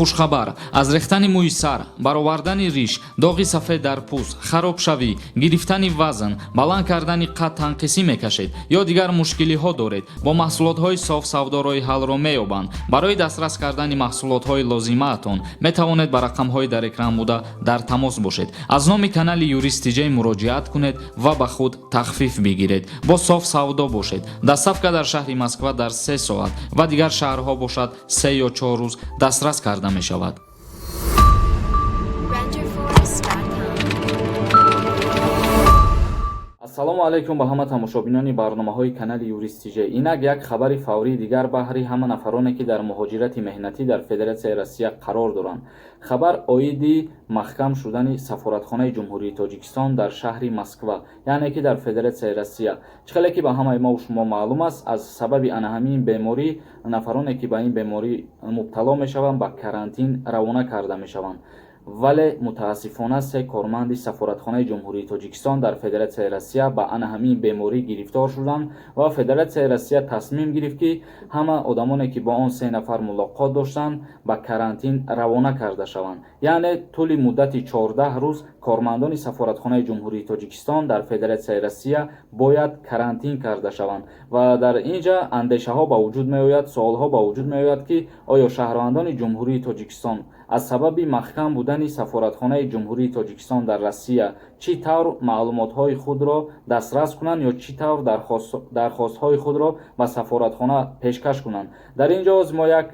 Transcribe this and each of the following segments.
Хушхабар: аз рехтани мӯи сар, баровардани риш, доғи сафед дар пӯст, харобшавӣ, гирифтани вазн, баланд кардани қад танқисӣ мекашед ё дигар мушкилиҳо доред, бо маҳсулотҳои Соф Савдо роҳи ҳаллро меёбанд. Барои дастрас кардани маҳсулотҳои лозимаатон метавонед ба рақамҳои дар экран буда дар тамос бошед. Аз номи канали Юрист Тиҷей муроҷиат кунед ва ба худ тахфиф бигиред. Бо Соф Савдо бошед. Доставка дар шаҳри Москва дар 3 соат ва дигар шаҳрҳо бошад, 3 ё 4 рӯз дастрас карда мешавад. Renderforest.com. Ассалому алайкум ба ҳама тамошобинони барномаҳои канали Юрист Тиҷей. Инак як хабари фаврии дигар баҳри ҳама нафароне, ки дар муҳоҷирати меҳнатӣ дар Федератсияи Россия қарор доранд. Хабар оиди маҳкам шудани сафоратхонаи Ҷумҳурии Тоҷикистон дар шаҳри Москва, яъне ки дар Федератсияи Россия. Чӣ хеле ки ба ҳамаи мову шумо маълум аст, аз сабаби ана ҳамин беморӣ нафароне, ки ба ин беморӣ мубтало мешаванд, ба карантин равона карда мешаванд. Вале мутаассифона се корманди сафоратхонаи Ҷумҳурии Тоҷикистон дар Федератсияи Россия ба ана ҳамин беморӣ гирифтор шуданд ва Федератсияи Россия тасмим гирифт, ки ҳама одамоне, ки бо он се нафар мулоқот доштанд, ба карантин равона карда шаванд. Яъне тӯли муддати 14 рӯз кормандони сафоратхонаи Ҷумҳурии Тоҷикистон дар Федератсияи Россия бояд карантин карда шаванд. Ва дар ин ҷа андешаҳо ба вуҷуд меояд, суолҳо ба вуҷуд меояд, ки оё шаҳрвандони Ҷумҳурии Тоҷикистон аз сабаби маҳкам будани сафоратхонаи Ҷумҳурии Тоҷикистон дар Россия чӣ тавр маълумотҳои худро дастрас кунанд ё чӣ тавр дархостҳои худро ба сафоратхона пешкаш кунанд. Дар ин ҷо мо як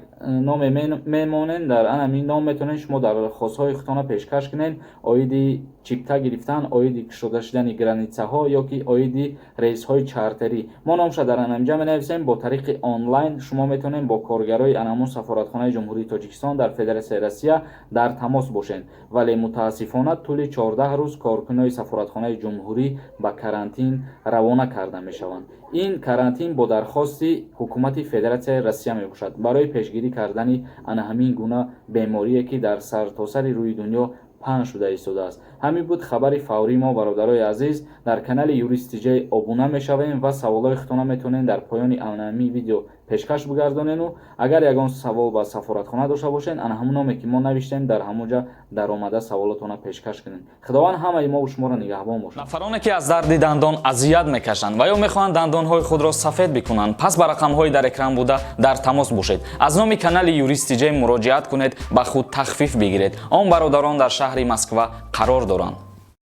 номе мемонем. Дар анамин ном метавонед шумо дархостҳои худтона пешкаш кунед оиди чипта гирифтан, оиди кушода шудани границаҳо ё ки оиди рейсҳои чартерӣ. Мо номша дар анаминҷа менависем. Бо тариқи онлайн шумо метавонед бо коргарои анамун сафоратхонаи Ҷумҳурии Тоҷикистон дар Федератсияи Россия дар тамос бошед. Вале мутаассифона тӯли 14 рӯз коркунои сафоратхонаи ҷумҳурӣ ба карантин равона карда мешаванд. Ин карантин бо дархости ҳукумати Федератсияи Россия мебошад барои пешгирӣ кардани ана ҳамин гуна беморие, ки дар сартосари рӯи дунё паҳн шуда истодааст. Ҳамин буд хабари фаврии мо. Бародарои азиз, дар канали Юрист Тиҷей обуна мешавем ва саволҳои худтона метавонед дар поёни анами видео пешкаш бигардонену агар ягон савол ба сафоратхона дошта бошед, ана ҳамон номе ки мо навиштем, дар ҳамон ҷа даромада саволотона пешкаш кунед. Худованд ҳамаи мову шуморо нигаҳбон бошад. Нафароне, ки аз дарди дандон азият мекашанд ва ё мехоҳанд дандонҳои худро сафед бикунанд, пас ба рақамҳои дар экран буда дар тамос бошед. Аз номи канали Юрист Тиҷей муроҷиат кунед, ба худ тахфиф бигиред. Он бародарон дар шаҳри Москва қарор доранд.